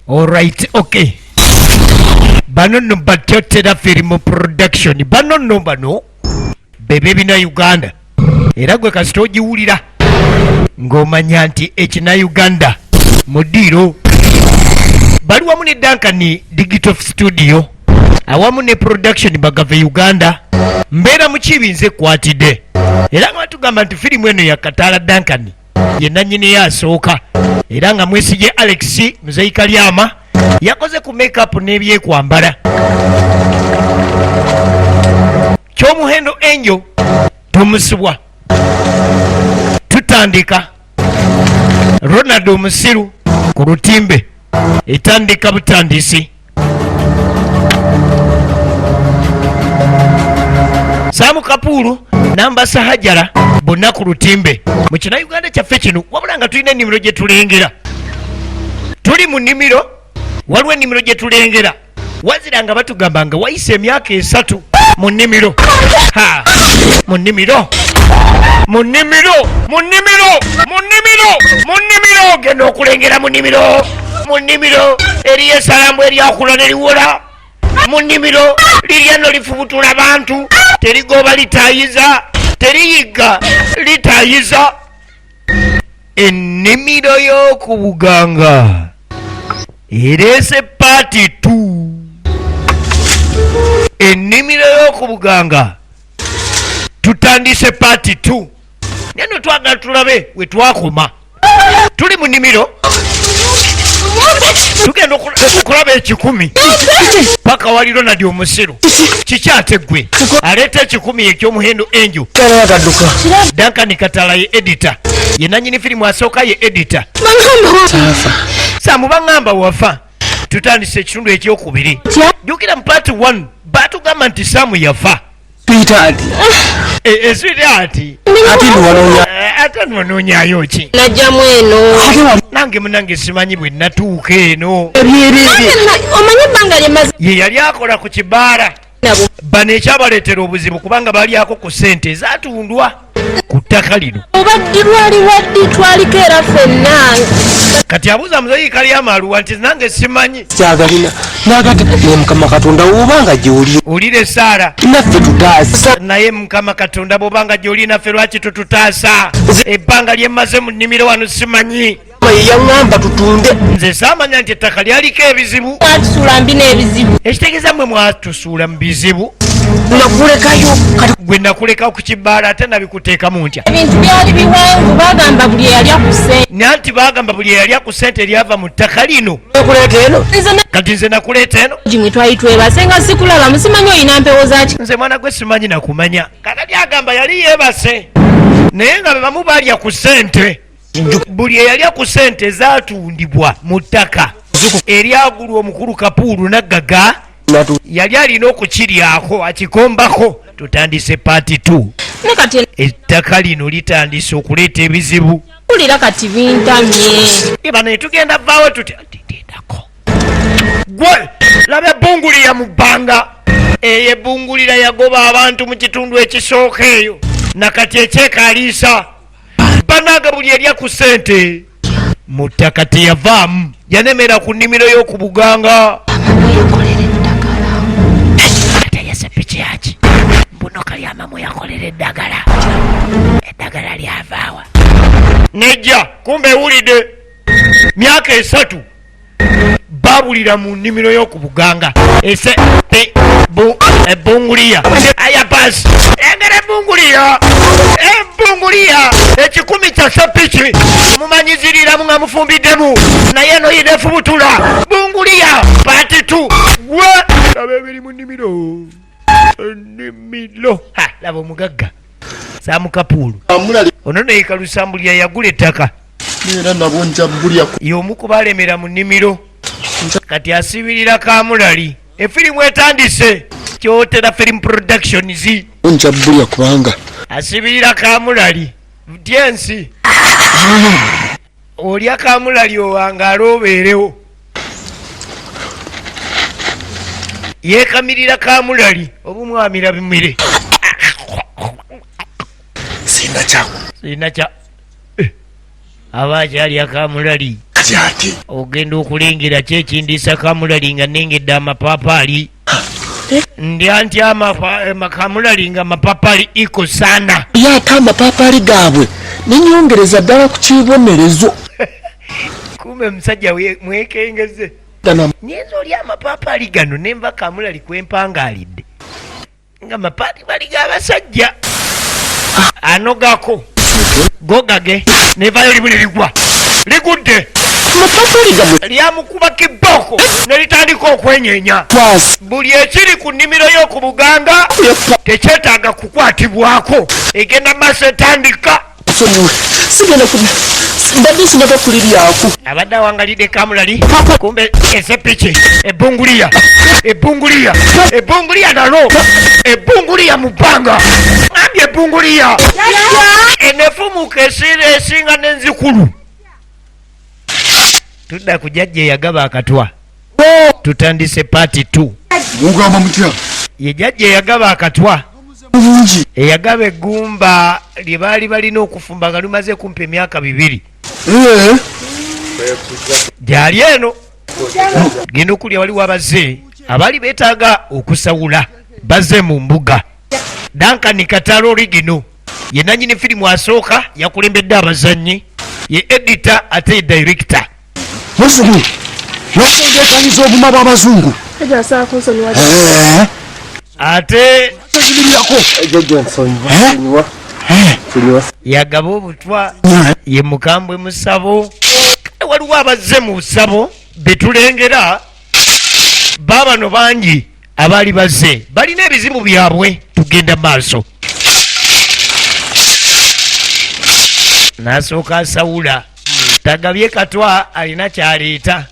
Alright, okay. Bano nno batyotera film production, bano nno bano bebe bina Uganda. Era gwe kasita ogiwulira ng'omanya nti ekina Uganda mu ddiiro. Bali wamu ne Duncan Digital Studio awamu ne production bagave Uganda. Mbeera mu kibi nze kwatidde, era nga batugamba nti firimu eno ya Kataala Duncan ye nannyini yo asooka, era nga mwesige Alex Muzeyi Kalyama yakoze ku makeup n'ebyekwambala. Kyomuhendo enjo tomusibwa. Tutandika Ronald omusiru ku lutimbe, etandika butandisi. Saamu Kapuulu Nambasa Hajara bonna ku lutimbe mu kina Uganda kyaffe kino. Wabula nga tulina ennimiro gye tulengera, tuli mu nnimiro, waliwo ennimiro gye tulengera, wazira nga batugamba nga wayise emyaka 3 mu nnimiro. Ha! Mu nnimiro, mu nnimiro, mu nnimiro, mu nnimiro, mu nnimiro, genda okulengera mu nnimiro, mu nnimiro eriyo esalambu eryakula ne liwola mu nnimiro lirya no lifubutula bantu, terigoba litayiza, teriyigga litayiza. Ennimiro y'oku Buganga ereese part 2. Ennimiro y'oku Buganga tutandise part 2, naye no twagala tulabe we twakoma. Tuli mu nnimiro, tugenda okulaba ekikumi paka wali Ronald omusiru. Kikyate gwe aleeta ekikumi ekyomuhendo enju. Duncan Katala ye editor, ye nanyini firimu asooka, ye editor. Samu baŋŋamba wafa. Tutandise ekitundu ekyokubiri. Jjukira mu part 1 batugamba nti Samu yafa. Sweetheart. Sweetheart. Ate nwanoonya. Ate nwanoonyayo ki? Najjamu eno. Ate Nange munange simanyi bwe natuuka eno. Ebyereere. Omanyi ebbanga lyemaze Ye yali akola ku kibaala. Nabo. Bano ekyabaleetera obuzibu kubanga balyako ku ssente ezatundwa ku ttaka lino. Oba ddi lwali waddi twaliko era ffenna. Kati abuuza muzeyi Kalyamaluwa nti nange simanyi. Kyagalina nagata ne Mukama Katonda wobanga gyoli. Wulira essaala. Naffe tutaasa. Naye Mukama Katonda bwobanga gyoli naffe, lwaki tututaasa? Ebbanga lyemmaze mu nnimiro wano simanyi. Ye yaŋŋamba tutunde. Nze saamanya nti ettaka lyaliko ebizibu. Mwatusuula mbi n'ebizibu. Ekitegeeza mmwe mwatusuula mu bizibu. Nakulekayo kati. Gwe nakuleka ku kibaala, ate nabikuteekamu ntya? Ebintu byali biwanvu, bagamba buli eyalya ku ssente. Nanti bagamba buli eyalya ku ssente eryava mu ttaka lino. Kuleeta eno. Nze Kati nze nakuleeta eno. Gimwe twali twebase nga sikulaba, musimanyi olina mpewo zaki. Nze mwana gwe simanyi nakumanya. Kakati agamba yali yeebase, naye nga be bamu balya ku ssente, buli eyalya ku ssente ezatundibwa mu ttaka eryagulwa omukulu Kapuulu naggaga yali alina okukiryako akikombako. Tutandise part 2. Ne kati Ettaka lino litandise okuleeta ebizibu. Mpulira kati bintamye. Bano tugenda vaawo tutya? Tindako gwe laba ebbungulira mu bbanga. Eyo ebbungulira yagoba abantu mu kitundu ekisooka eyo, nakati ekyekaliisa bananga buli erya ku ssente mu ttaka teyavaamu, yanemera ku nnimiro y'oku Buganga. Yakolera eddagala. Ate yesepiki yaki mbuno Kalyamamu yakolera eddagala, eddagala lyavaawa nejja. Kumbe ewulidde myaka 3 babulira mu nnimiro y'oku Buganga ese pe bu ebbunguliya aya basi engera ebbunguliya, ebbunguliya ekikumi kya sepiki mumanyiziriramu nga mufumbiddemu, naye eno yina efubutula bunguliya part 2. Gwe laba ebiri mu nnimiro, ennimiro. Ha, laba omugagga Saamu Kapuulu. Amulali. Ono neyikalusambulya yagula ettaka. Era nabo nja bulya. Y'omu ku balemera mu nnimiro, kati asibirira kamulali. Efirimu etandise, Kyotera Film Productions. Nja bulya kubanga Asibirira kamulali tyensi olya kamulali owangaala obeerewo. Yekamirira kamulali obumwamira bimire. Sina kyaku. Sirina kya aba akyalya kamulali. Kati ate Ogenda okulengera ki ekindiisa kamulali nga nengedde amapaapaali? Ndya ntya kamulali nga amapaapaali iko sana? Ye ate amapaapaali gaabwe nenyongereza ddala ku kibonerezo. Kumbe musajja mwekengeze. Nyenza oli amapaapaali gano nenva kamulali kwempangaalidde nga mapaali bali g'abasajja anogako gogage nevayo limu nerigwa ligudde lyamukuba kibooko nelitandika okwenyenya. Buli ekiri ku nnimiro y'oku Buganga tekyetaaga kukwatibwako, egenda maaso etandika. Sonyiwe, sigenda ku mbadde sinaba kuliryako. Abadde awangalidde kamulali, kumbe esepiki ebbunguliya ebbunguliya ebbunguliya nalo ebbunguliya mu bbanga ngambye ebbunguliya enefumuka esiira esinga n'enzikulu. Tudda ku jjajja eyagaba akatwa, tutandise part 2. Mugamba mutya? Ye jjajja eyagaba akatwa Bulungi. Eyagaba eggumba lye baali balina okufumba nga lumaze kumpa emyaka 2. Gyali eno genda okulya, waliwo abazze abaali beetaaga okusawula, bazze mu mbuga. Duncan Katalo Rigino ye nanyini firimu asooka, yakulembedde abazannyi, ye editor ate ye director. Muzzukulu, n'okutegeekanyiza obuma bw'abazungu. Ate Tezibirako. Jjajja, nsonyiwa, nsonyiwa, nsonyiwa. Yagaba obutwa, ye mukambwe mu ssabo. Kale waliwo abazze mu ssabo betulengera baabano bangi abaali bazze balina ebizibu byabwe. Tugenda maaso, n'asooka asawula tagabye katwa, alina kyaleeta.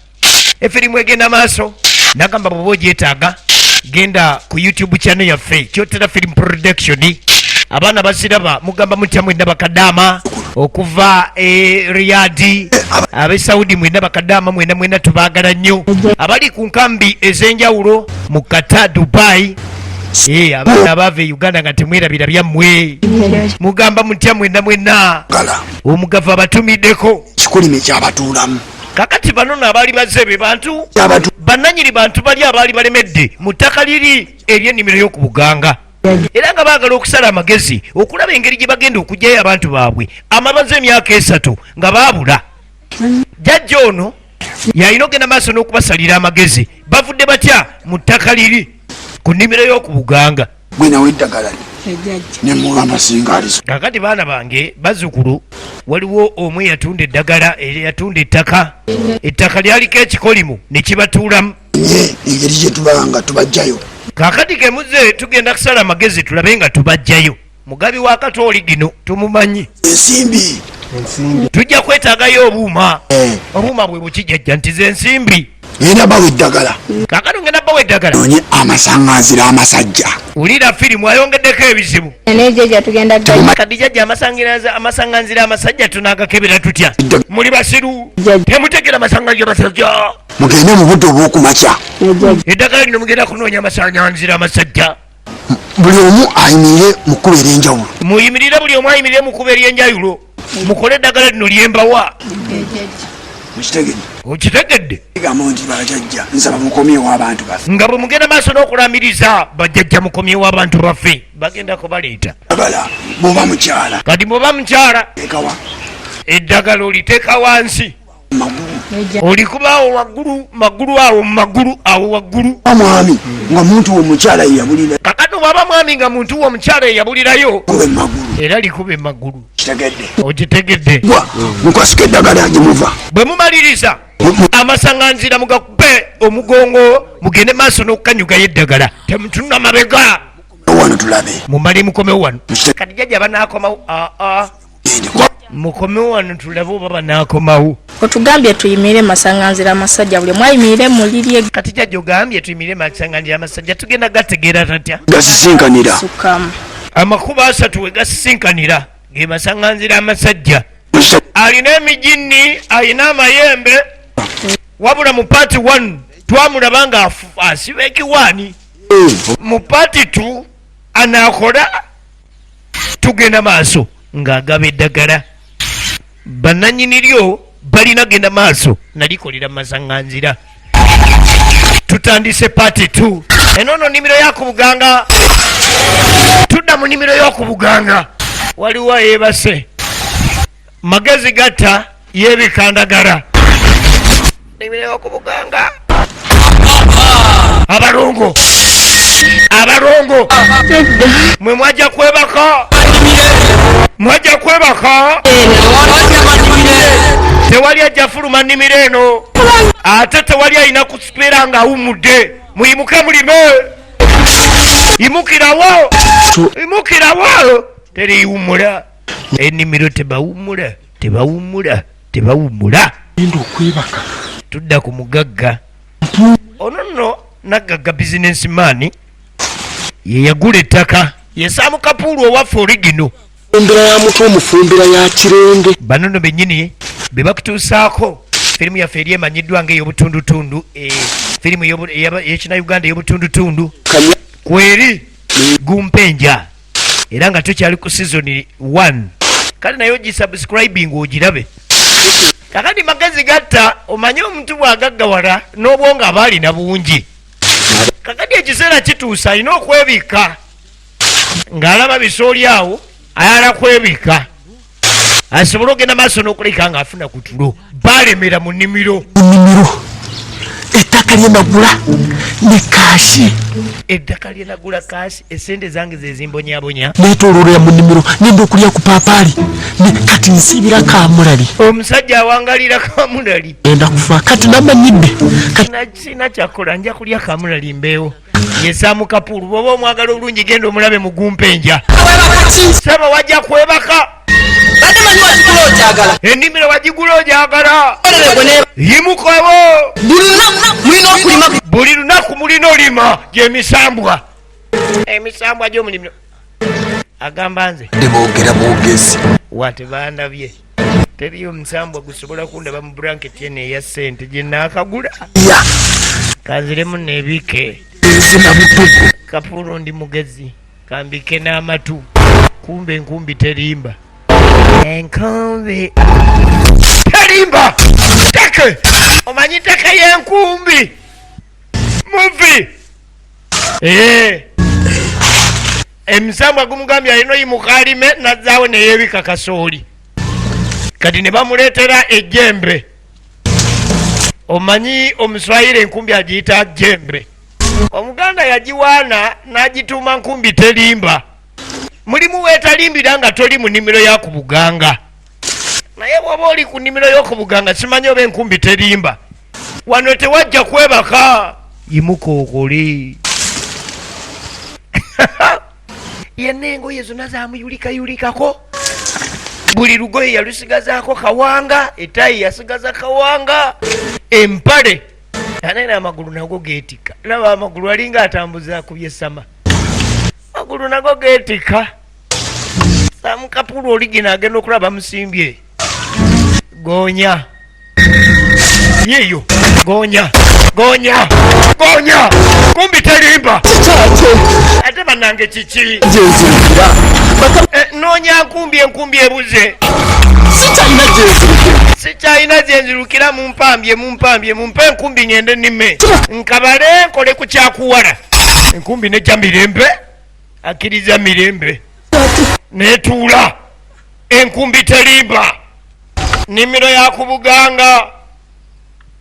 Efirimu egenda maaso, nagamba bwoba ogyetaaga genda ku YouTube channel yaffe Kyotera Film Production, abaana baziraba. Mugamba mutya mwenna bakadaama okuva e Riyadi, ab'e Saudi, mwenna bakadaama mwena mwena tubaagala nnyo, abali ku nkambi ez'enjawulo mu Qatar, Dubai. Eh, abaana abaava e Uganda nga temwerabira byammwe, mugamba mutya mwenna mwenna? Gala. Omugavu abatumiddeko. Kikolimo ekyabatuulamu. Kakati bano no abaali bazze be bantu Kyabatu. Bannanyini bantu bali abaali balemedde mu ttaka liri ery'ennimiro y'oku Buganga, era nga baagala okusala amagezi okulaba engeri gye bagenda okugyayo abantu baabwe amabaze emyaka 3 nga baabula. Jjajja ono yalina okugenda maaso n'okubasalira amagezi, bavudde batya mu ttaka liri ku nnimiro y'oku Buganga. Gwe nawe eddagala ne mugamba singa aliso. Kakati baana bange bazzukulu, waliwo omu eyatunda eddagala, eyatunda ettaka, ettaka lyaliko ekikolimo ne kibatuulamu. Nye engeri gye tuba nga tubajjayo. Kakati kemuze tugenda kusala amagezi tulabe nga tubajjayo. Mugabi wa katooli gino tumumanyi. Ensimbi. Tujja kwetaagayo obuuma. Obuuma bwe bukijjajja nti ze nsimbi. Ngenda bawa eddagala. Kakati ngenda bawa eddagala. Onye amasaŋŋanzira amasajja. Wulira firimu ayongeddeko ebizibu. Naye jjajja tugenda gga. Kati jjajja amasaŋŋanzira amasajja tunagakebera tutya? Muli basiru, temutegera masaŋŋanzira amasajja. Mugende mu budde obw'okumakya. Eddagala lino mugenda kunoonya amasaŋŋanzira amasajja. Buli omu ayimirire mu kkubo ery'enjawulo. Muyimirire, buli omu ayimirire mu kkubo ery'enjawulo, mukole eddagala lino lyembawa. Mukitegedde? Okitegedde? Gamba nti bajjajja, nsaba mukomyewo abantu baffe. Nga bwe mugenda maaso n'okulamiriza bajjajja, mukomyewo abantu baffe, bagenda kubaleeta. Ddagala bw'oba mukyala. Kati bw'oba mukyala, Ekawa. eddagala oliteeka wansi. Magulu. Olikuba awo waggulu, magulu awo, mu magulu awo waggulu. Mwami nga muntu womukyala yeyabulira. Kakati bw'aba mwami nga muntu womukyala eyabulirayo, Kube magulu. era likuba emagulu. Kitegedde? Okitegedde? Gwa mukwasika eddagala gye muva. Bwe mumaliriza amasaŋŋanzira mugakube omugongo, mugende maaso n'okukanyugayo eddagala, temutunula mabega. Wano tulabe. Mumale mukomewo wano. Kati jjajja banaakomawo? Aa, mukomewo wano tulabe oba banaakomawo. Otugambye tuyimirire masaŋŋanzira amasajja, buli omu ayimirire mu lirye. Kati jjajja ogambye tuyimirire masaŋŋanzira amasajja, tugenda gategeera tatya? Gasisinkanira. Sukamu. Amakubo asatu we gasisinkanira ge masaŋŋanzira amasajja. Alina emijinni, alina amayembe, wabula mu part 1 twamulaba nga asiba ekiwaani. Mu part 2 anaakola, tugenda maaso ng'agaba eddagala, bannanyini lyo. Balina genda maaso nalikolera masaŋŋanzira. Tutandise part 2. Eno nnimiro ya ku Buganga. Tudda mu nnimiro y'oku Buganga. Waliwo ayeebase, magezi gatta yeebikandagala. Nnimiro y'oku Buganga. Abalongo, abalongo mwe mwajja kwebaka, mwajja kwebaka. Tewali ajja fuluma nnimiro eno, ate tewali alina kubeera nga awummudde. Muyimuke mulime, yimukirawo, yimukirawo. Teriwummula ennimiro, tebawummula, tebawummula, tebawummula. Genda okwebaka. Tudda ku mugagga ono nno, naggagga businessman, ye yagula ettaka, ye Sam Kapuulu owaffe origino. Fumbira ya mutwe, omufumbira ya kirenge. Bano nno bennyini be bakutuusaako firimu yaffe eri emanyiddwa ng'ey'obutundutundu, firimu ey'ekinauganda ey'obutundutundu. Kanya. Kweri Gumpenja, era nga tukyali ku season 1. Kale naye ogisubscribing ogirabe. Kakati magezi gatta, omanye omuntu bw'agaggawala n'obwongo aba alina bungi. Kakati ekiseera kituusa alina okwebikka ng'alaba bisooli awo, ayala kwebikka asobole ogenda maaso n'okuleka ng'afuna ku tulo. Balemera mu nnimiro. Nnimiro, ettaka lyenagula ne cash. Ettaka lyenagula cash, esente zange zezimbonyabonya. Netololera mu nnimiro, ngenda okulya ku paapaali. Kati nsiibira kamulali. Omusajja awangalira kamulali. Genda kufa kati namanyidde kati. Sina kyakola, nja kulya kamulali mbeewo. Ye Sam Kapuulu. Bwoba omwagala obulungi, genda omulabe mugumpenja. Saba wajja kwebaka. Badde manyi wagigula ogyagala. Ennimiro wagigula ogyagala, yimukawo. Buli lunaku mulina okulima. Buli lunaku mulina olima gyemisambwa, emisambwa gy'omulimiro. Agamba nze Dde boogera bwogezi. Wate bandabye, teriyo omusambwa gusobola kundaba mu buranketi eno eya ssente gye naakagula. Ya. Kanziremu neebike. Ezina butugu. Kapuulu ndi mugezi, kambike n'amatu. Kumbe enkumbi terimba, enkumbi terimba. Teke omanyi teke y'enkumbi muvi. Ee, emisambwa gumugambye alina oyimuka alime, nazzaawo neyeebika kasooli. Kati ne bamuleetera ejjembe. Omanyi omuswayiri enkumbi agiyita jembe, Omuganda yagiwaana n'agituuma nkumbi terimba. Mulimu weetalimbira nga toli mu nnimiro ya ku Buganga, naye bw'oba oli ku nnimiro y'oku Buganga, simanyi oba enkumbi terimba. Wano tewajja kwebaka, yimuka okole. Yenna engoye zonna zamuyulikayulikako, buli lugoye yalusigazaako kawanga, etayi yasigaza kawanga, empale anaye amagulu nago geetikka. Laba amagulu, alinga atambuza kubyesama, amagulu nago geetikka. Sam Kapuulu oligina agenda okulaba musimbye gonya yiyo, gonya, gonya, gonya, kumbi terimba. Ate bannange kiki? Gyenzirukira. Noonya nkumbi, enkumbi ebuze. Sikyalina gyenzirukira. Sikyalina gyenzirukira, mumpambye, mumpambye, mumpe enkumbi ngende nnime nkabale nkole ku kyakuwala. Enkumbi nejja mirembe, akkiriza mirembe netuula. Enkumbi terimba. Nnimiro ya ku Buganga,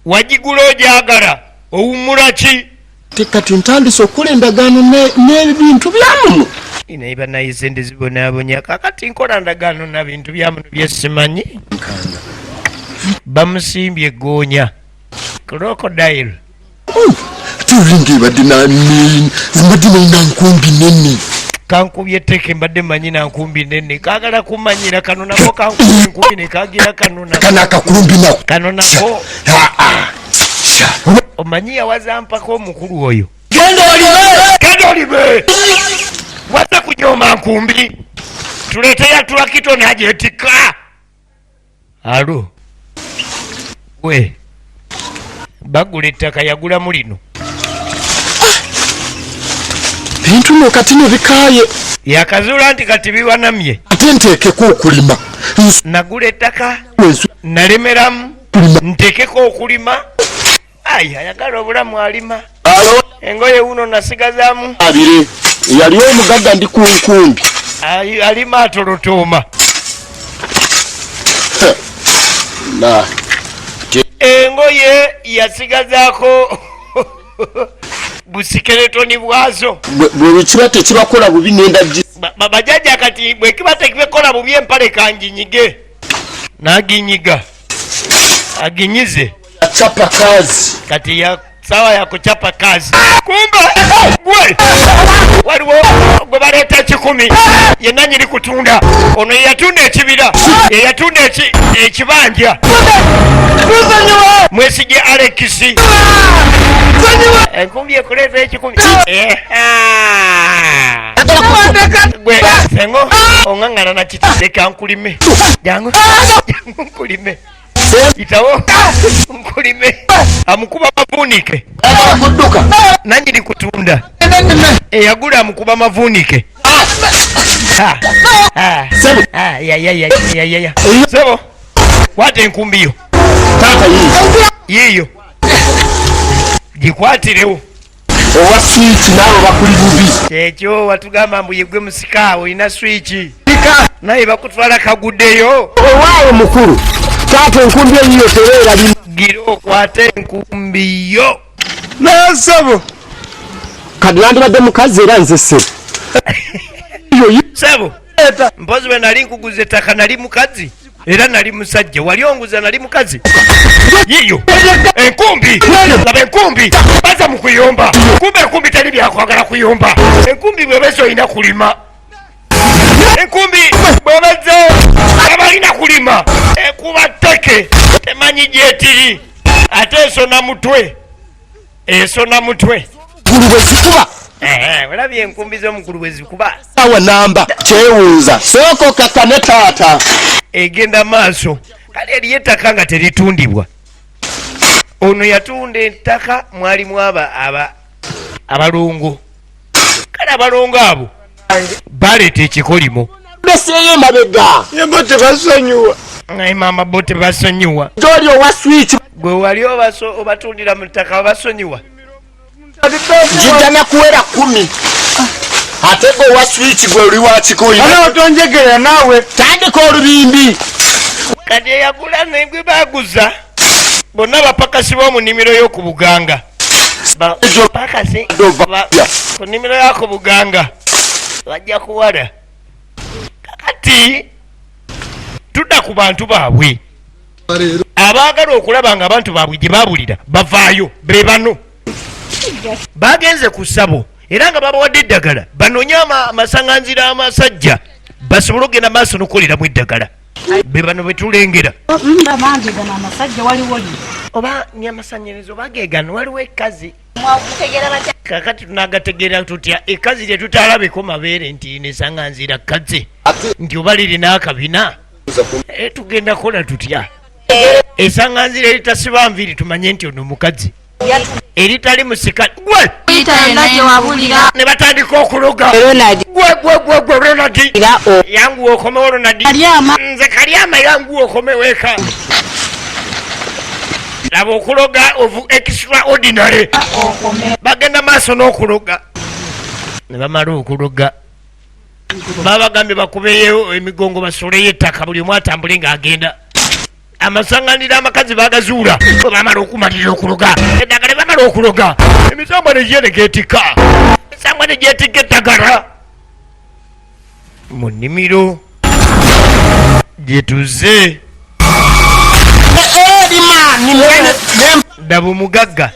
wagigula ogyagala, owummula ki? Te kati ntandise okukola endagaano n'ebintu bya muno. Naye banaye sente zibonaabonya. Kakati nkola ndagaano na bintu bya muno byesimanyi. Bamusimbye egoonya, crocodile. Tulinga ebadde mbadde nalina nkumbi nene. Kankubye etteke, mbadde manyi na nkumbi nene. Kagala kumanyira kano nako, kankubye enkumbi ne kagira kano nako. Kana akakumbi nako. Kano nako. Aa. Omanyi yawaza mpaka omukulu oyo. Genda olime. Genda olime, wazze kunyoma nkumbi. Tuleeteyo tulakito nagyetikka. Alo gwe bagula ettaka, yagulamu lino. Bintu no kati no bikaaye. Yakazuula nti kati biwanamye. Ate nteekeko okulima. Nagula ettaka nalemeramu ntekeko okulima. Ayi, ayagala obulamu alima. Engoye wuno nasigazamu. Abire yali omugagga ndi ku nkumbi. Ayi, alima atolotooma. Na Engoye yasigazaako busikeretoni bwazo. Bwe kiba tekibakola bubi nenda. Bajjajja kati bwekiba tekibikola bubi, empale kanginyige. Naginyiga, aginyize. Chapa kazi. Kati ya sawa ya kuchapa kazi. Kumbe gwe waliwo gwe baleeta 100, yenna nyiri kutunda. Ono yeyatunda ekibira, yeyatunda ekibanja. Mwesige Alekisi, enkumbi ekuleeta 100. Gwe sengo oŋŋaŋŋana nakiti, leka nkulime. Jangu, jangu nkulime, itawo nkulime. Amukuba mavuunike. Kudduka. Nanyini kutunda eyagula amukuba mavuunike. Ha, ha, Sebo. ha, ya, ya, ya, ya, ya, ya. Sebo, kwata enkumbi yo. Taata, yiiyo. Yiiyo, gikwatirewo. Owa swiki naawe bakuli bubi. Kyekyo watugamba mbu yegwe musika, olina swiki naye bakutwala kaguddeyo. Owaawe mukulu, taata, enkumbi eyiyo tebeera limu. Gira okwate enkumbi yo. Nasabo. Kati nandibadde mukazi era nze ssebo yo. Sebo, mpozi bwe nali nkuguza ettaka nali mukazi era nali musajja. Wali onguza nali mukazi. Yiyo enkumbi, laba enkumbi baza mu kuyomba. Kumbe enkumbi teri byakwagala kuyomba. Enkumbi bwebeza olina kulima, enkumbi bwebeza abalina kulima ekuba tteke, temanyi gyetiri, ate esona mutwe, esona mutwe. Gulu bwe zikuba. Olabye enkumbi z'omugulu bwe zikuba. Awa namba kyewuuza, sooka okakkane taata. Egenda maaso. Kale eriyo ettaka nga teritundibwa. Ono yatunda ettaka, mwalimu aba aba abalongo. Kale abalongo abo baleeta ekikolimo. Leseeyo emabega. Yembo tebasonyiwa. Naye maama, bo tebasonyiwa. Gyoli owa swiki. Gwe wali obatundira mu ttaka, babasonyiwa? Gijja nakuwera 10, ate gwe owa swiki gwe oli wakikoyi. Ana otonjegera naawe. Tandika olubimbi. Kati eyagula negwe baguza bonna bapakasi b'omu nnimiro y'oku Buganga. Pakasi ku nnimiro y'oku Buganga bajja kuwala. Kakati tudda ku bantu baabwe abaagala okulaba nga abantu baabwe gye babulira bavaayo. Be bano bagenze ku ssabo era nga babawadde eddagala banoonye amasaŋŋanzira amasajja basobole okugenda maaso n'okukoleramu eddagala. Be bano betulengera. Bangi gano amasajja waliwo li. Oba ni amasanyalaze oba gegano, waliwo ekkazi. Mwakutegeera batya? Kakati tunagategeera tutya ekkazi lye tutalabeko mabeere nti nesaŋŋanzira kkazi nti oba lirina akabina? Tugenda kukola tutya esaŋŋanzira eritasiba nviiri tumanye nti ono mukazi, eritali musika gwe? Yita yonna gye wabulira. Ne batandika okuloga. Ronald. Gwe gwe gwe gwe Ronald. Era o Yanguwa okomewo, Ronald. Kalyama. Nze Kalyama, yanguwa okomewo eka. Laba okuloga of extraordinary. Bagenda maaso n'okuloga. Ne bamala okuloga, babagambye bakubeyo emigongo, basuuleyo ettaka, buli omu atambule ng'agenda. Amasaŋŋanira amakazi bagazuula bwe bamala okumalirira okuloga eddagala. Ne bamala okuloga, emisambwa negyenegeetikka, emisambwa negyetikka eddagala mu nnimiro gyetuze. Ddaba omugagga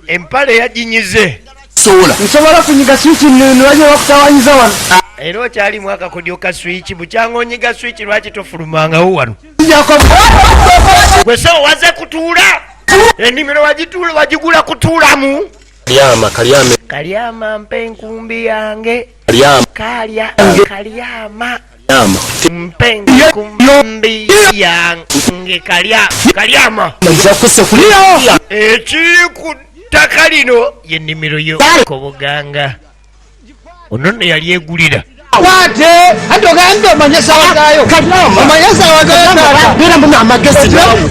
empale yaginyize. Sola. Nsobola kunyiga swiki nulanye wakutawanyiza wano. Era okyalimu akakodyo ka swiki. Bukyanga onyiga swiki, lwaki tofulumangawo wano? Gwe sewo waze kutuula ennimiro, wagituula wagigula kutuulamu. Kalyama, Kalyama. Kalyama, mpa enkumbi yange. Kalyama. Kalya, Kalyama. Kalyama. Mpa enkumbi yange, kalya, Kalyama. Nja kusekulira. Ekiri ku ttaka lino ye nnimiro yo kobuganga. Ono nno yali egulira. Kwate anti ogambye omanye sawa zaayo, omanye sawa zaayo taata. Beera muno amagezi naawe.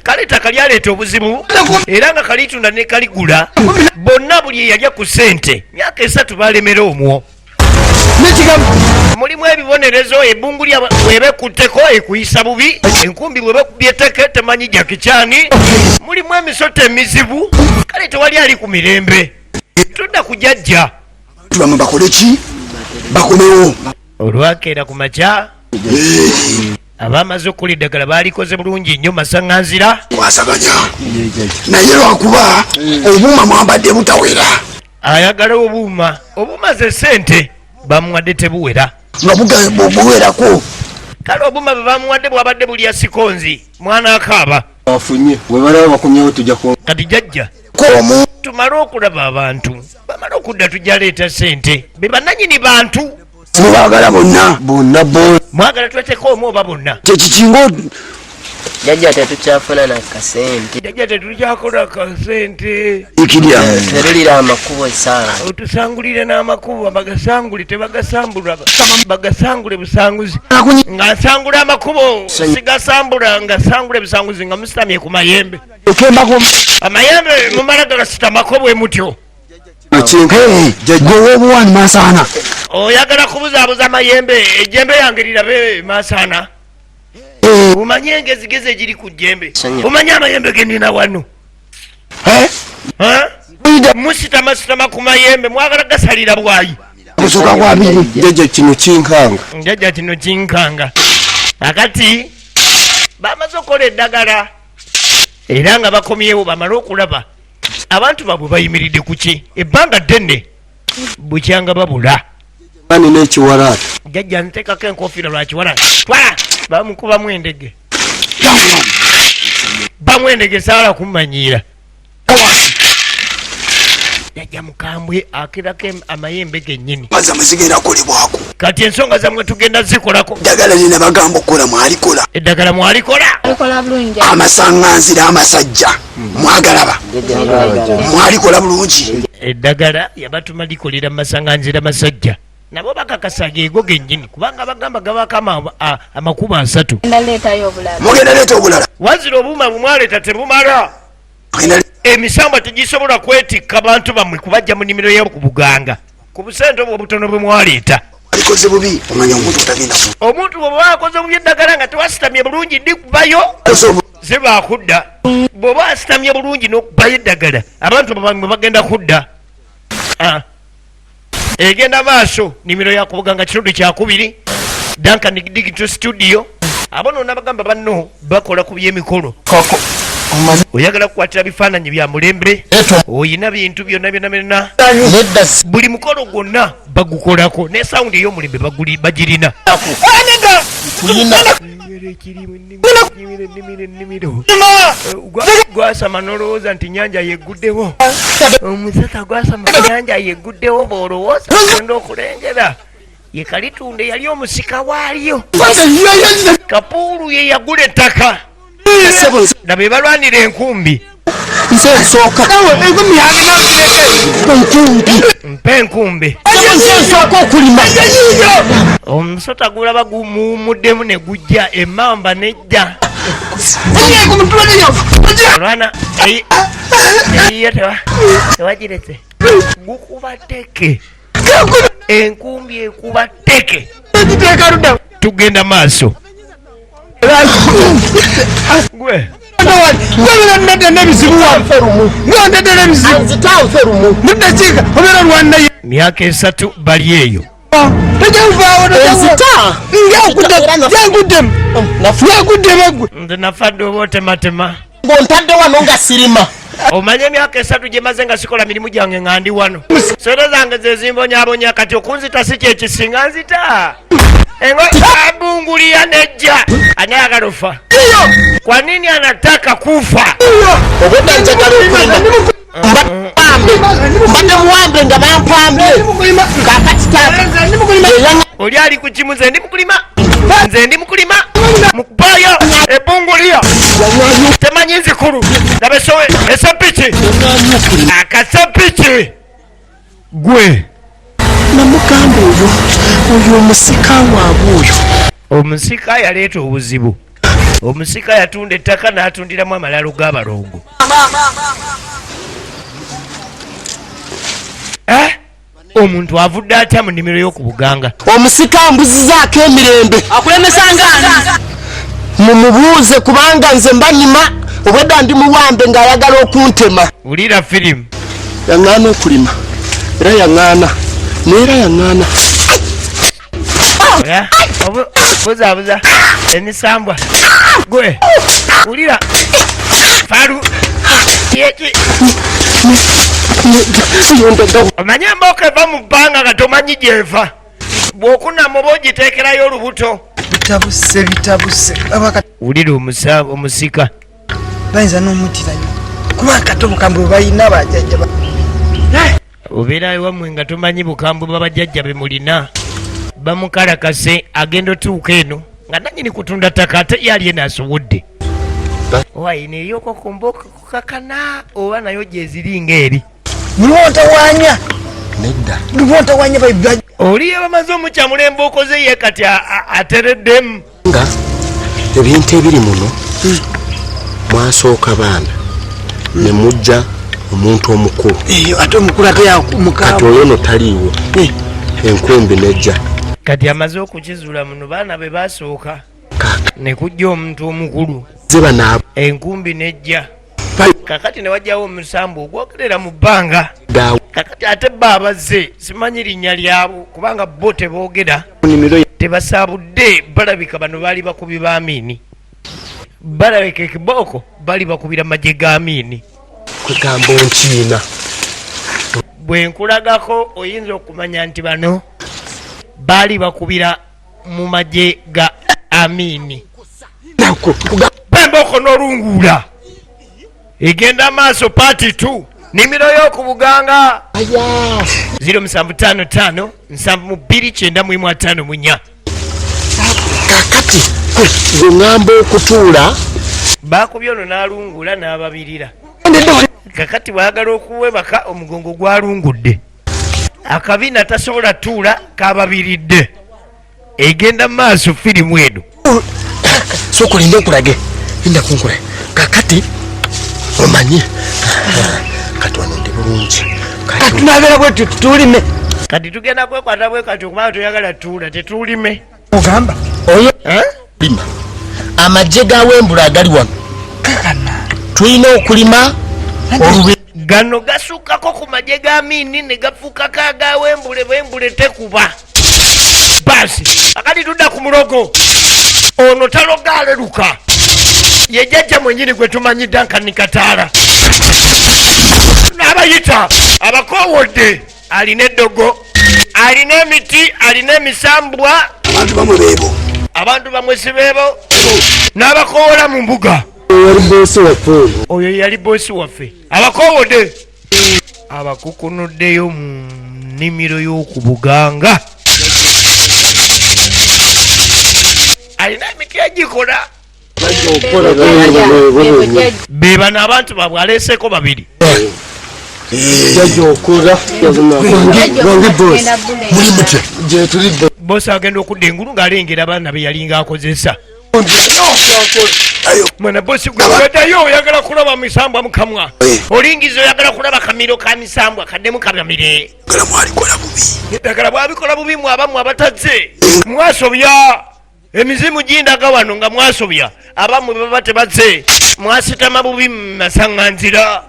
Kale ettaka lyaleeta obuzibu era nga kalitunda ne kaligula bonna, buli eyalya ku ssente myaka 3 balemera omwo. Nekigambo. Mulimu ebibonerezo. Ebbungu lya bweba ekutteko ekuyisa bubi, enkumbi bweba ekubye etteke temanyi jakikyani. Mulimu emisoto emizibu, kale tewali ali ku mirembe. Tudda ku jajja. Tubamwe bakole ki? Bakomewo. Olwakeera ku makya, abamaze okukola eddagala baalikoze bulungi nnyo masaŋŋanzira. Kwasaganya naye lwakuba obuuma mwambadde butawera. Ayagala obuuma, obumaze sente bamuwadde tebuwera. Nga buwerako. Kale obuuma bwe bamuwadde bwabadde bulya sikonzi, mwana akaaba. Afunye webalaba bakomyewo tujja ku. Kati jajja, Komu. tumale okulaba abantu bamale okudda, tujja leeta sente be bannanyini bantu. Mubaagala bonna? Bonna bo. Mwagala tweteko omu oba bonna? Kyekikinga. Jajja, tetukyafuna na kasente. Jajja, tetukyakola kasente. Ikirya. Terulira amakubo esaawa. Otusangulire n'amakubo, bagasangule, tebagasambula, bagasangule busanguzi. Nga nsangula amakubo sigasambula, nga sangula ebisanguzi nga musitamye ku mayembe. Okembako. Amayembe mumala gagasitamako bwe mutyo. Gwe wobuwani masaana. Oyagala kubuzaabuza amayembe, ejjembe yange lirabe masaana. Omanye engezigezi egiri ku jjembe? Omanye amayembe genina wano? Musitamasitama ku mayembe, mwagala gasalira bwayi. Kusooka kwa biri. Jajja, kino kinkanga. Njajja, kino kinkanga. Akati bamaze okukola eddagala era nga bakomyewo, bamale okulaba abantu baabwe bayimiridde ku ki ebbanga ddene bukyanga babula. Nina ekiwalaata. Jajja, nteekako enkofiira lwakiwala. Twala bamukubamu endege, bamu endege, saala kummanyiira. Jajja mukambwe, akirako amayembe gennyini. Mazamwe zigenda kukolebwako. Kati ensonga zammwe tugenda zikolako. Ddagala lina bagamba okukola, mwalikola? Eddagala mwalikola? Alikola bulungi. Amasaŋŋanzira amasajja mwagalaba, mwalikola bulungi? Eddagala yabatuma likolera mu masaŋŋanzira masajja, nabo bakakasa geego gennyini, kubanga bagamba gabako amakubo 3. Genda leetayo obulala. Mugenda leeta obulala. Wazira obuuma bumwaleeta tebumala. Mugenda. Emisambwa tegisobola kwetikka bantu bammwe kubajja mu nnimiro yo ku buganga ku busente obwo obutono bwe mwaleeta. Alikoze bubi, omanya omuntu otagenda. Omuntu bw'oba akoze bubi eddagala nga tewasitamye bulungi dikubayo zibakudda. Bw'oba asitamye bulungi n'okubayo eddagala, abantu bammwe bagenda kudda. Ah. Egenda maaso nimiro ya kubuganga, kitundu kyakubiri, Duncan Digital Studio. Abo nonna bagamba banno bakola ku byemikolo. Oyagala kukwatira bifaananyi bya mulembe, oyina bintu byonna byonna byonna, buli mukolo gwonna bagukolako ne sound ey'omulembe bagirina. Ennimiro gwasama nolowooza nti nyanja yegguddewo, omusota gwasama nyanja yegguddewo, bw'olowooza genda okulengera ye kalitunda eyali omusika waalyo. Kapuulu ye yagula ettaka na be balwanira enkumbi. Nze nsooka enkumbi. Mpa enkumbi. Nze nsooka okulima. Omusota gulaba gumuwumuddemu ne gujja emmamba nejja olwana eyiyo tewagiretse, gukuba teke, enkumbi ekuba teke. Tugenda maaso gwe. Gwebera n'ebizibu wa ndedde n'ebizibu mudakiika obeera olwannaye. Myaka 3 bali eyo. Tojavaawo yanguddemu yanguddemu gwe. Nze nafadde oba otematema. Ng'ontadde wano nga sirima. Omanye emyaka 3 gye maze nga sikola mirimu gyange, nga ndi wano, sente zange zezimbonyabonya. Kati okunzita si kyekisinga, nzita engo abunguliya nejja. Ani ayagala ofa? Kwa nini anataka kufa? Obwedda njagala okulima. Mbadde mbadde muwambe nga bampambye, kakati taata Oli ali ku kimu, nze ndi mukulima, nze ndi mukulima, mukubayo ebunguliya temanyi nzikulu. Laba esowe esepiki, akasepiki gwe. Namugamba oyo oyo omusika waabwe oyo. Omusika yaleeta obuzibu. Omusika yatunda ettaka n'atundiramu amalalo g'abalongo. Eh? Omuntu avudde atya mu nnimiro y'oku Buganga? Omusika ambuzizaako emirembe. Akulemesanga Mumubuuze kubanga nze mba nima obwedda ndi muwambe ng'ayagala okuntema. Wulira firimu. Yaŋŋaana okulima era yaŋŋaana neera yaŋŋaana. Eh? Buzaabuza emisambwa gwe wulira falu yeki omanye embooko eva mu bbanga nga tomanyi gyeva bw'okunama oba ogiteekerayo olubuto. Bitabuse bitabuse. Wulira omusika. Bayinza n'omutirayo kuba akato bukambwe balina bajjajja. Obeera ewammwe nga tomanyi bukambwe bwa bajjajja be mulina. Bamukalakase agenda otuuka eno nga nanyini kutunda ttaka ate ye ali eno asobodde. Wayina eryoko ku mbooko kukakana oba nayo gyeziri ng'eri. Muliwo ntawanya. Nedda. Muliwo ntawanya. Oli yabamaze omukyamula embooko ze ye kati atereddemu. Nga ebintu ebiri muno mwasooka baana ne mujja omuntu omukulu. Ate omukulu ate yakumukaawo. Kati oyo no taliiwo. Enkumbi nejja. Kati amaze okukizuula muno baana be basooka. Ne kujja omuntu omukulu. Ze bano abo. Enkumbi nejja. Kakati ne wajjawo omusambu ogwogerera mu bbanga. Kakati ate bo abazze simanyi linnya lyabo kubanga bo teboogera. Tebasaabudde balabika bano baali bakubi ba Amiini. Balabika ekibooko bali bakubira magye ga Amiini. Kwegamba onkiina. Bwe nkulagako oyinza okumanya nti bano baali bakubira mu magye ga Amiini. Pemba oko n'olunguula egenda maaso part 2 nimiro y'oku Buganga. 0755 72 954. Kakati gwe ŋŋamba okutuula. Baakubye ono n'alungula n'ababirira. Kakati bw'ayagala okuwebaka omugongo gwalungudde. Akabina tasobola tuula kababiridde. Egenda maaso firimu eno. Sooka olinde nkulage. Linda kunkula. Kakati omanyi. Kati wano ndi bulungi. Kati tunabeera bwe tuti tulime. Kati tugenda kwekwata bwe kati okubanga toyagala tuula tetulime. Ogamba. Oyo. Eh? Lima. Amagye ga Wembula agali wano. Kakana. Tulina okulima olube. Gano gasukkako ku magye ga Amiini ne gafuukako aga Wembule, Wembule tekuba. Basi akati tudda ku mulogo ono taloga aleruka ye jjajja mwennyini gwe tumanyi Duncan Kataala n'abayita abakoowodde alina eddogo alina emiti alina emisambwa. Abantu bamwe beebo. Abantu bamwe si beebo n'abakoowola mu mbuga. Oyo yali boosi waffe oyo. Oyo yali boosi waffe. Abakoowodde abakukunuddeyo mu nnimiro y'oku Buganga. Alina emiti egikola. Be bano abantu baabwe aleeseeko babiri. Jjajja okola. Wange boss. Muli mutya? Gye tuli bo. Boss agenda okudda engulu ng'alengera abaana be yalinga akozesa. Mwana boss gwe gaddayo oyagala kulaba misambwa mu kamwa. Olingiza oyagala kulaba kamiro ka misambwa kaddemu kabamire. Eddagala mwalikola bubi. Eddagala bwabikola bubi mwe abamu abatazze. Mwasobya. Emizimu gindaga wano nga mwasobya. Abamu baba tebazze. Mwasitama bubi mu masaŋŋanzira.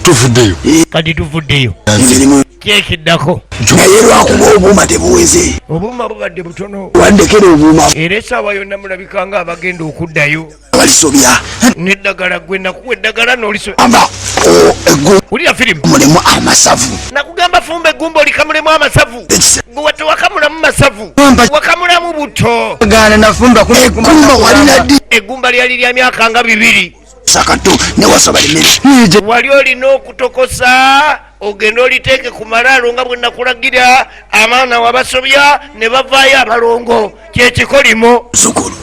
Tuvuddeyo. Kati tuvuddeyo. Emirimu Kyekiddako. Naye lwakuba obuuma tebuweze. Obuuma bubadde butono. Wandekera obuuma. Era essaawa yonna mulabika nga abagenda okuddayo. Balisobya. N'eddagala gwe nakuwa eddagala n'olisobya. Amba, Wulira firimu. Mulimu amasavu. Nakugamba fumba eggumba olikamulemu amasavu. Ekisa. Gwe watewakamulamu masavu. Fumba. Wakamulamu buto. Gaana nafumba ku Eggumba walina ddi? Eggumba lyali lya myaka nga 2. Sakato ne wasaba emmere. Nije. Wali olina okutokosa ogende oliteeke ku malaalo nga bwe nakulagira abaana wabasobya ne bavaayo abalongo. Kye kikolimo. Zukulu.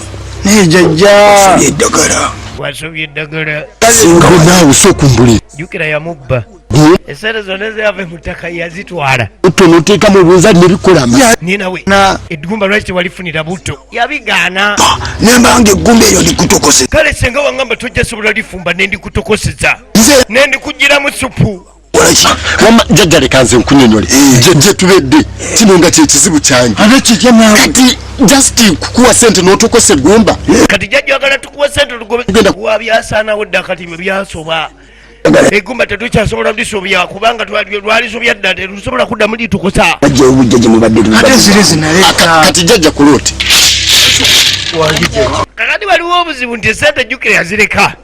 Naye jjajja. Wasobye eddagala. Wasobye eddagala. Singa naawe sooka ombulire. Jjukira yamubba. Esente zonna ezeyava mu ttaka yazitwala. Butto noteekamu obunzaali nebikola. Ninawe eggumba lwaki tewalifunira butto? Yabigaana. Nembanga eggumba eryo ndikutokose. Kale senga wangamba tojja sobola lifumba nendikutokoseza nendikugiramu supu. Wamma jjajja leka nze nkunyonyole gye tubedde kino nga kyekizibu kyange kati just kukuwa sente n'otokosa eggumba. Kati jjajja oyagala tukuwa sente tugobe wa byasaanawo dda kati bwe byasoba eggumba tetukyasobola lisobya kubanga lwalisobya dda tetusobola kuddamu litukosa. Bajja obujja gye mubadde. Ate ziri zinaleeta. Kati jjajja kulooti. Kakati waliwo obuzibu nti esente jjukira yazireka,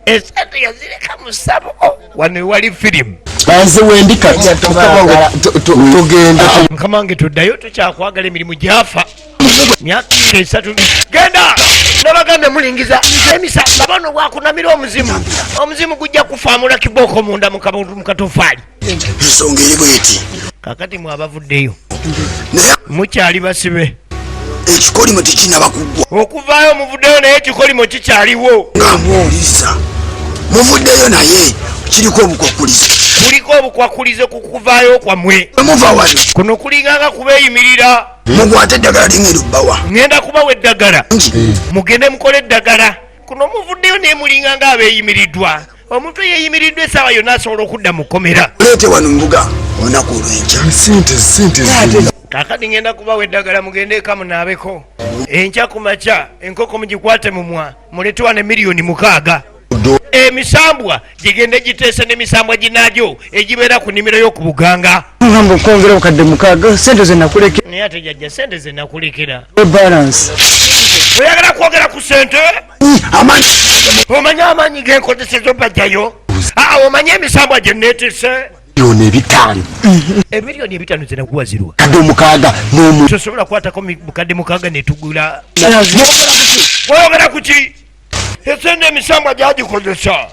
esente yazireka mu ssabo wano ewali firimu. Nze wendi kati tugenda. Mukama wange tuddayo, tukyakwagala, emirimu gyafa myaka 3 genda nabagambye mulingiza emisa abano bwakunamira omuzimu, omuzimu gujja kufaamula kibooko munda mu katofaali. Ensonga eri bweti. Kakati mwabavuddeyo naye mukyali basibe. Ekikolimo tekinaba kuggwa. Okuvaayo muvuddeyo naye ekikolimo kikyaliwo. Nga muwuliriza, muvuddeyo naye kiriko obukwakulizo. Kuliko obukwakulizo ku kuvaayo kwammwe. Bwe muva wano kuno kulinganga kubeeyimirira. Mukwate eddagala lingenda obbawa. Ŋŋenda kubawa eddagala, mugende mukole eddagala. Kuno muvuddeyo naye mulinganga abeeyimiriddwa. Omuntu eyeyimiriddwa essaawa yonna asobola okudda mu kkomera. Leete wano mbuga olunaku olwenkya. Sente sente. Kakati ŋŋenda kubawa eddagala, mugende eka munaabeko. Enkya ku makya enkoko mugikwate mumwa, mulete wano 6 million. Emisambwa gigende giteese n'emisambwa ginaagyo egibeera ku nnimiro y'oku Buganga. Ngamba okwongera 6,000, sente zenakulekera. Naye ate jajja sente zenakulekera. Balance. Oyagala kwogera ku sente? Amaanyi. Omanye amaanyi genkozeseza obajjayo? Aa, omanye emisambwa gye neetese? 5 million. 5 million zenakuwa zirwa? 6,000 n'omu. Tosobola kukwatako 6,000 netugula. Oyogera ku ki? Esente emisambwa gyagikozesa.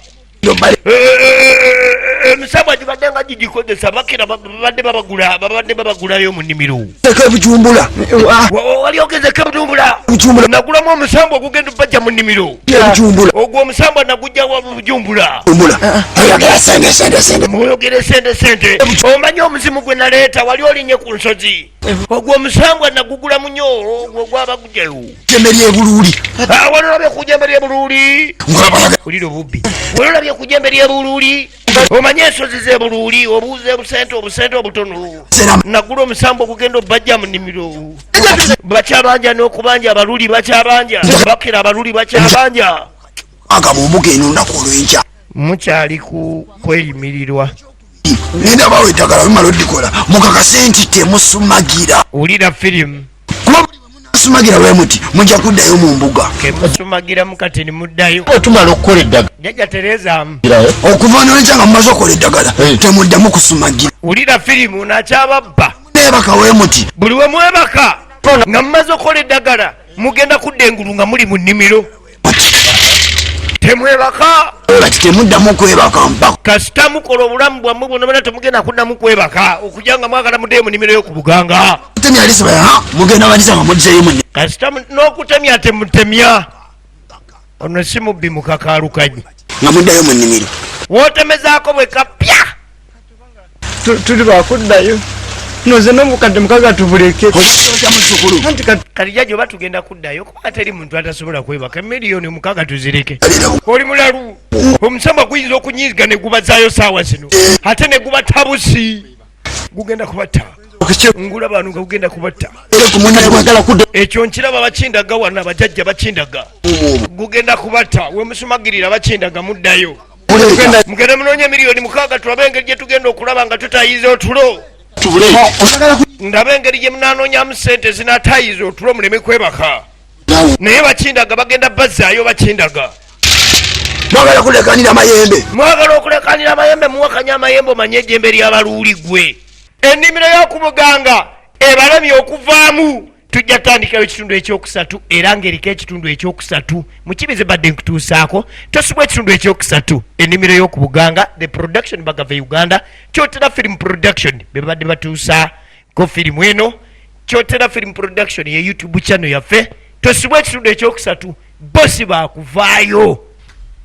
Emisambwa gibadde nga gigikozesa, bakira babadde babagula, babadde babagulayo mu nnimiro. Teka ebujumbula. Wali ogezeko ebujumbula? Bujumbula. Nagulamu omusambwa ogugenda obajja mu nnimiro. Ebujumbula. Ogwo omusambwa nagujja wa bujumbula. Bujumbula oyogera sente sente sente. Mweyogere sente sente. Omanyi omuzimu gwe naleeta? Wali olinye ku nsozi, ogwo omusambwa nagugula munyo, ogwo gwabagugjayo. Jembe lyebuluuli. Wali olabye ku jembe lyebuluuli? Ulira obubbi. Wali olabye ku jembe lyebuluuli? Omanye ensozi zebuluuli? Obuuza obusente, obusente obutono. Nagula omusambo ogugenda obajja mu nnimiro. Bakyabanja n'okubanja, abaluli bakyabanja, bakira abaluli bakyabanja. Aga mu mbuga eno olunaku olwenkya. Mukyali ku kweyimirirwa. Ngenda bawa eddagala, bimala odikola mukakase nti temusumagira. Wulira firimu. Kuba buli bwe munasumagira bwe muti mujja kuddayo mu mbuga. Kemusumagiramu kati nimuddayo. Tumala okukola eddagala. Jajja terezaamu. Okuva nolwenkya nga mumaze okukola eddagala temuddamu kusumagira. Wulira firimu nakyababba. Neebaka we muti. Buli we mwebaka nga mumaze okukola eddagala mugenda kudda engulu nga muli mu nnimiro. Temwebaka. Bati temuddamu kwebaka mpaka. Kasita mukola obulamu bwammwe bwonna bwonna temugenda kuddamu kwebaka okujja nga mwagala muddeyo mu nnimiro y'oku Buganga. Temya alisiba ha mugenda balisa nga mudzeyo mu. Kasita n'okutemya temutemya. Ono si mubbi mukakaalukanyi. Nga muddayo mu nnimiro. Wootemezaako bwe kapya. Tuli bakuddayo noze n'6,000 tubuleke. Otya muzzukulu? Anti kati. Kati jjajja oba tugenda kuddayo kuba teri muntu atasobola kwebaka, 6 million tuzireke. Oli mulalu, omusambwa guyinza okunyiiga ne gubazaayo saawa zino ate ne gubatabusi, gugenda kubatta. Ngula bano nga gugenda kubatta. Mwagala kudda. Ekyo nkiraba, bakindaga wano, abajajja bakindaga gugenda kubatta. Wemusumagirira bakindaga muddayo. Mugende munoonya 6 million tulabe engeri gye tugenda okulaba nga tutayiza otulo. Ndabe engeri gye munaanoonyamu sente zinatayiza otulo muleme kwebaka, naye bakindaga bagenda bazzaayo, bakindaga. Mwagala kulekanira mayembe. Mwagala okulekanira amayembe, muwakanya amayembe. Omanye ejjembe ly'abaluuli gwe? Ennimiro y'oku Muganga ebalemye okuvaamu. Tujja tutandikayo ekitundu ekyokusatu era ng'eriko ekitundu ekyokusatu mukibize badde nkutuusaako. Tosubwa ekitundu ekyokusatu, ennimiro y'oku Buganga. The production Bagave Uganda, Kyotera Film Production be babadde batuusaako firimu eno. Kyotera Film Production ye YouTube channel yaffe. Tosubwa ekitundu ekyokusatu, bosi bakuvaayo.